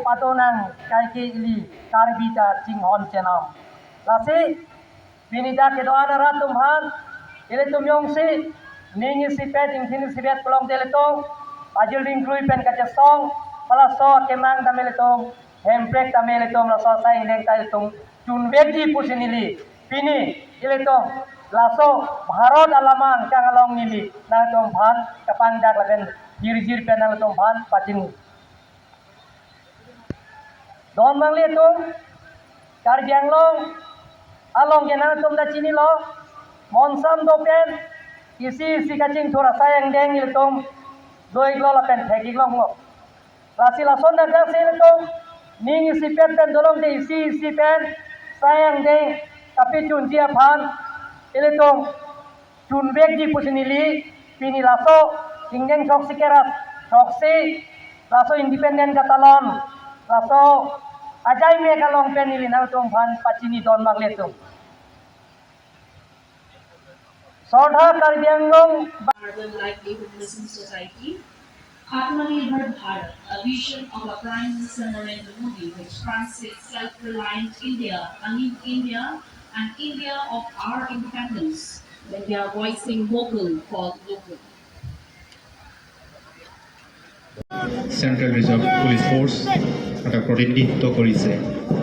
patonang kai ke ili karbita chinghon chenam lasi pinida ke doana ratum han ile tum yong si ning si pet ing thin si bet plong tele tong ajil ding klui pen ka song pala so kemang damele tong hemprek damele tong la so sai neng tai tong chun beti pusinili pini ile tong laso Bharat alaman kangalong nili na tong bhan kapang dak laben jirjir pen na tong bhan pachin don mangli tong karbianglong along ke na tong da chini lo monsam do pen isi isi kacing thora sayang deng ile tong doi lo la pen theki long lo lasi lason da ga se ile tong ning isi pen pen dolong de isi isi pen sayang deng tapi chun jia phan ile tong chun bek ji pusinili pini laso ingeng sok sikerat sok si laso independent katalon laso ajai me kalong pen ili na tong phan pachini don magle tong Sodha Karbianglong Urban Livelihood Mission Society, Atmanirbhar Bharat, a vision of our Prime Minister Narendra Modi, which translates self-reliant India, a new India, and India of our independence, when we are voicing vocal for local. Central reserve police force এটা প্ৰতিনিধিত্ব কৰিছে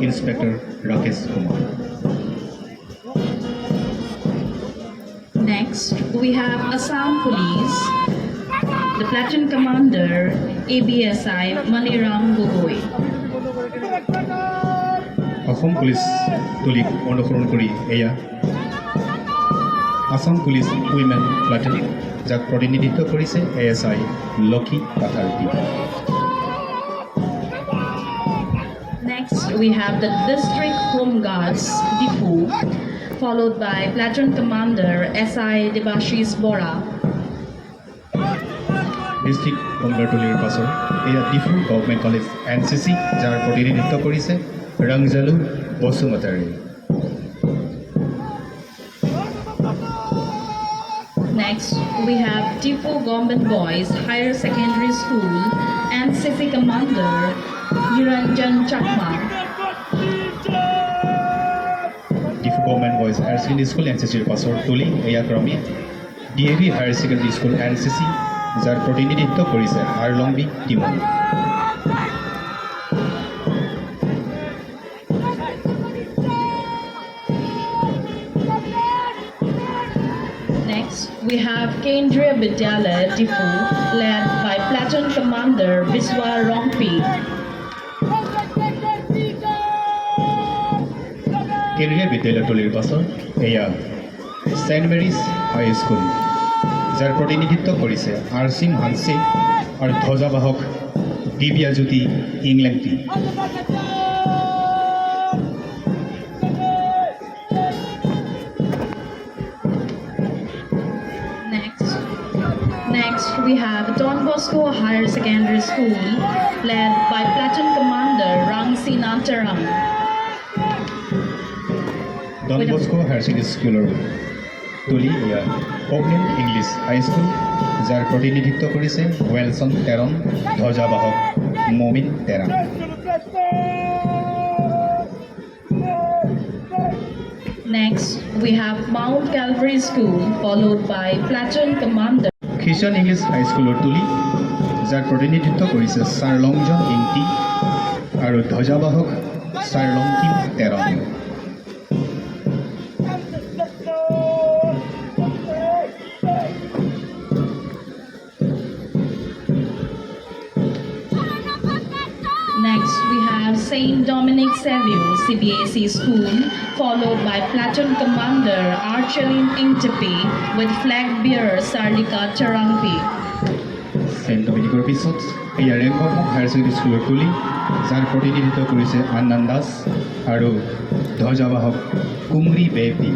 inspector Rakesh Kumar. Next, we have Assam Police, the platoon commander, ABSI Maniram Gogoi. Assam police টলীক অনুসৰণ কৰি এয়া Assam police women platoon, যাক প্ৰতিনিধিত্ব কৰিছে এ S I Lakshmi Pathardi. Next, we have the District Home Guards, Difu, followed by Platoon Commander SI Debashis Bora. District home guard টলীৰ পাছৰ এয়া Diphu government college N C C, যাৰ প্ৰতিনিধিত্ব কৰিছে Rongjalu Basumatary. Next, we have Difu Government Boys Higher Secondary School, NCC Commander Niranjan Chakma. Diphu government boys higher secondary school N C চিৰ পাছৰ টলী এয়া ক্ৰমে D A V higher secondary school N C C, যাৰ প্ৰতিনিধিত্ব কৰিছে হাৰলংবি টিমন। Next, we have Kendriya Vidyalaya Difu, led by Platoon Commander Biswa Rongpi. কেন্দ্ৰীয় বিদ্যালয় টলীৰ পাছত এয়া ছেইণ্ট মেৰিজ হাই স্কুল, যাৰ প্ৰতিনিধিত্ব কৰিছে আৰচিম হানছে আৰু ধ্বজাবাহক Dibyajyoti ইংলেণ্ডটি। Next, we have Don Bosco Higher Secondary School, led by Platoon Commander Rangsina Terang. Don Bosco higher secondary স্কুলৰ টলী এয়া অগনেন ইংলিছ হাইস্কুল, যাৰ প্ৰতিনিধিত্ব কৰিছে ৱেলছন টেৰন, ধ্বজাবাহক মমিন Terang. Next, we have Mount Calvary School, followed by Platoon Commander Christian English হাইস্কুলৰ টলী, যাৰ প্ৰতিনিধিত্ব কৰিছে ছাৰ লংজন ইংটি আৰু ধ্বজাবাহক sir Longkim Teron. Next, we have Saint Dominic Savio CBAC School, followed by Platoon Commander Archeline Ingtepe with flag bearer Sarlika Charangpi. Saint ডমিনিকৰ পিছত এয়া ৰেংকৰমুখ higher secondary স্কুলৰ টলী, যাৰ প্ৰতিনিধিত্ব কৰিছে আন্নান দাস আৰু ধ্বজাবাহক কুমৰি বেপি।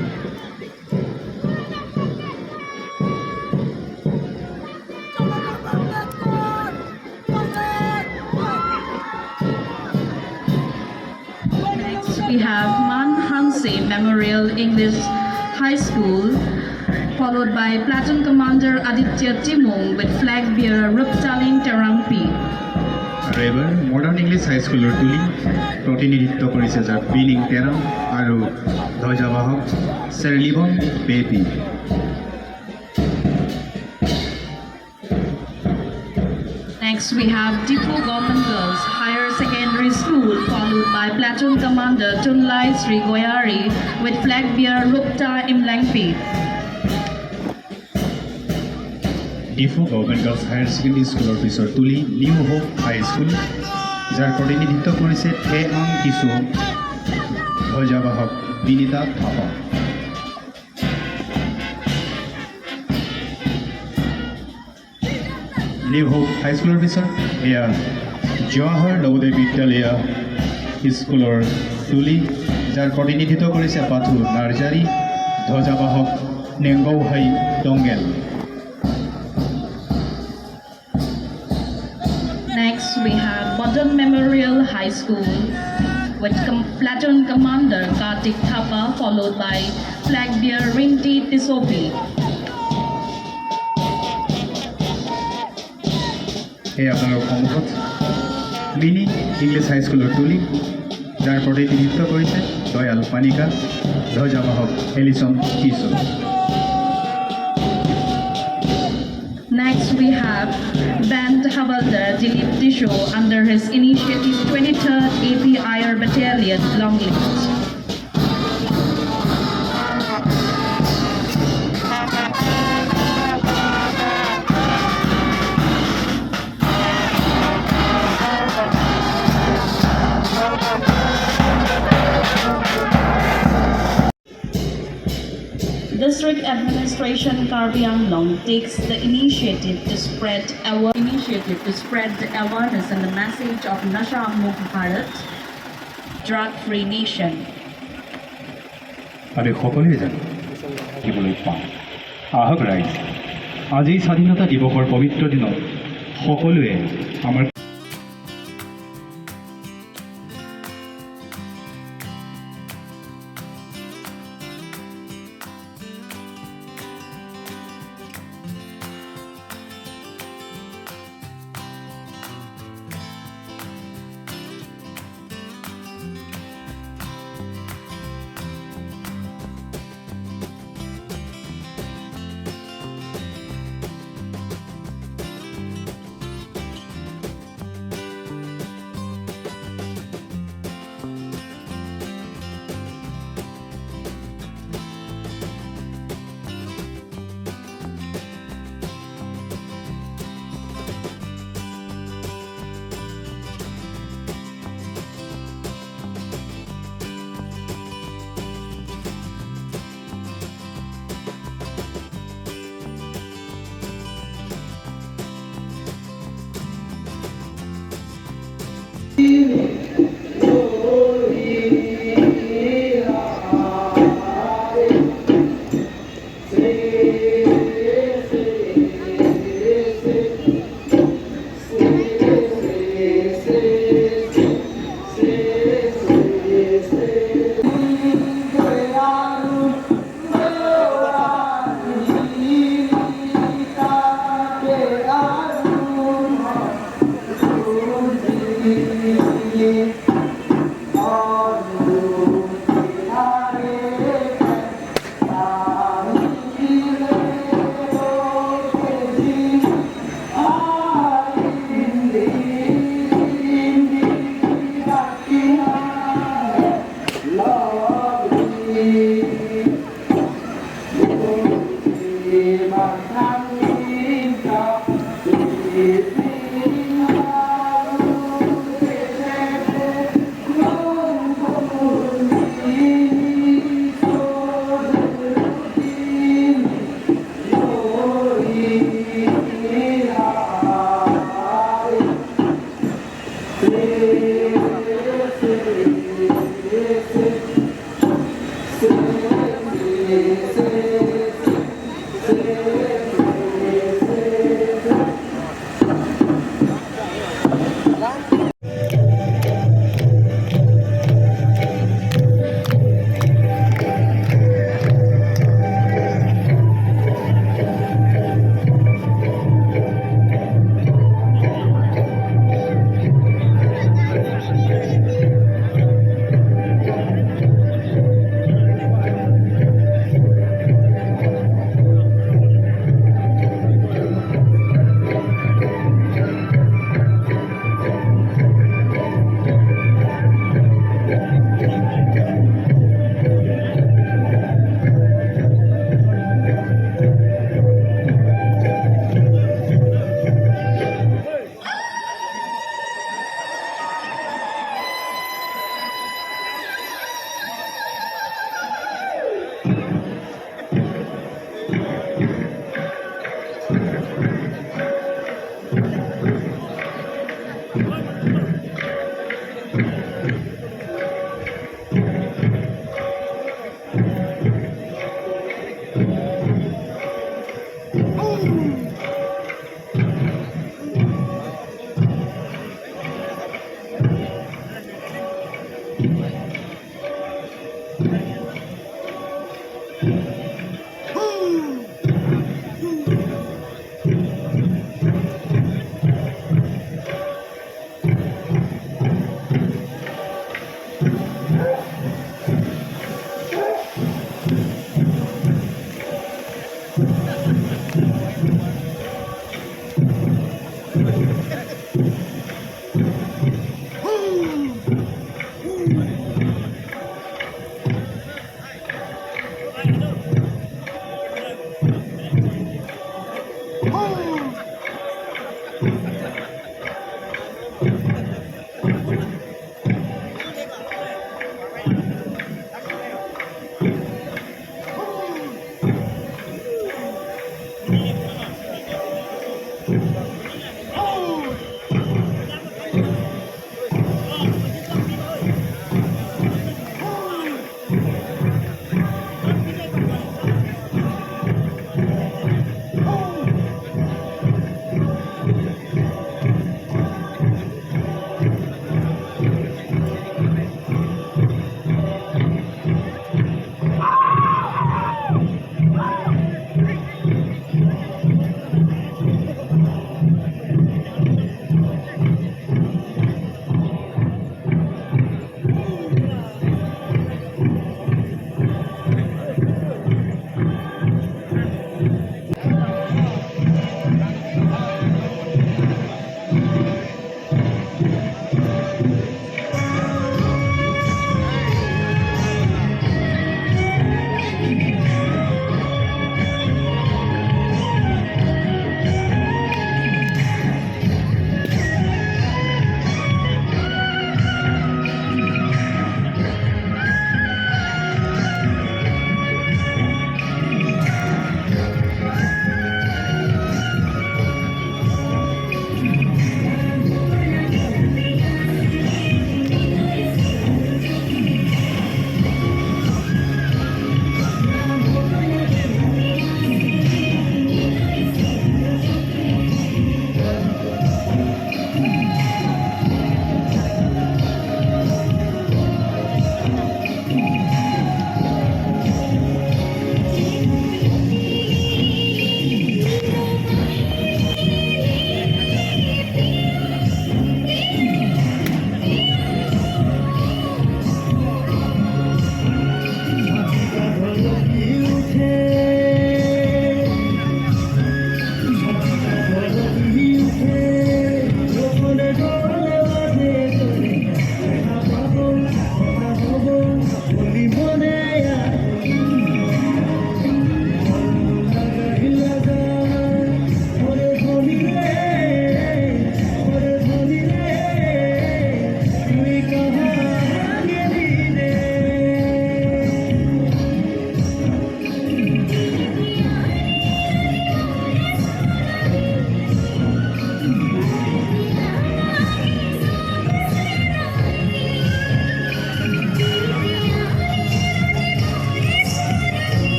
Next, we have Man Hanse Memorial English High School, followed by Platoon Commander Aditya Timung with flag bearer Ruptalin Terangpi. আৰু এইবাৰ modern English হাইস্কুলৰ তুলি, প্ৰতিনিধিত্ব কৰিছে যাৰ বিনিং তেৰং আৰু ধ্বজাবাহক চেৰলিবন baby. Next, we have Diphu Government Girls Higher Secondary School, followed by Platoon Commander Tunlai Sri Goyari with flag bearer Rupta Imlangpi. Diphu government girls higher secondary স্কুলৰ পিছৰ তুলি নিউ হোপ হাইস্কুল, যাৰ প্ৰতিনিধিত্ব কৰিছে the আং কিছু, ধ্বজাবাহক Binita Thapa. New hope হাইস্কুলৰ পিছত এয়া জৱাহৰ নৱোদয় বিদ্যালয় স্কুলৰ তুলি, যাৰ প্ৰতিনিধিত্ব কৰিছে পাথু Narzary, ধ্বজাবাহক নেংগৌহাই Dongel. Next, we have Modern Memorial High School with Platoon Commander Kartik Thapa, followed by flag bearer Rinti Tisopi. এই আপোনালোকৰ সন্মুখত মিনি ইংলিছ হাইস্কুলৰ তুলি, যাৰ প্ৰতিনিধিত্ব কৰিছে দয়াল পানিকা, ধ্বজাবাহক Elison Kishore. Next, we have Band Havaldar Dilip Tisho under his initiative 23rd AP IR Battalion, Longley. District Administration Karbi Anglong takes the initiative to spread the awareness and the message of Nasha Mukt Bharat, drug-free nation. আমি সকলোৱে জানো দেখিবলৈ পাওঁ। আহক ৰাইজ, আজি স্বাধীনতা দিৱসৰ পবিত্ৰ দিনত সকলোৱে আমাৰ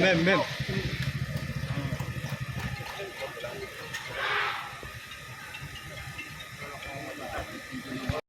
Ma'am, ma'am.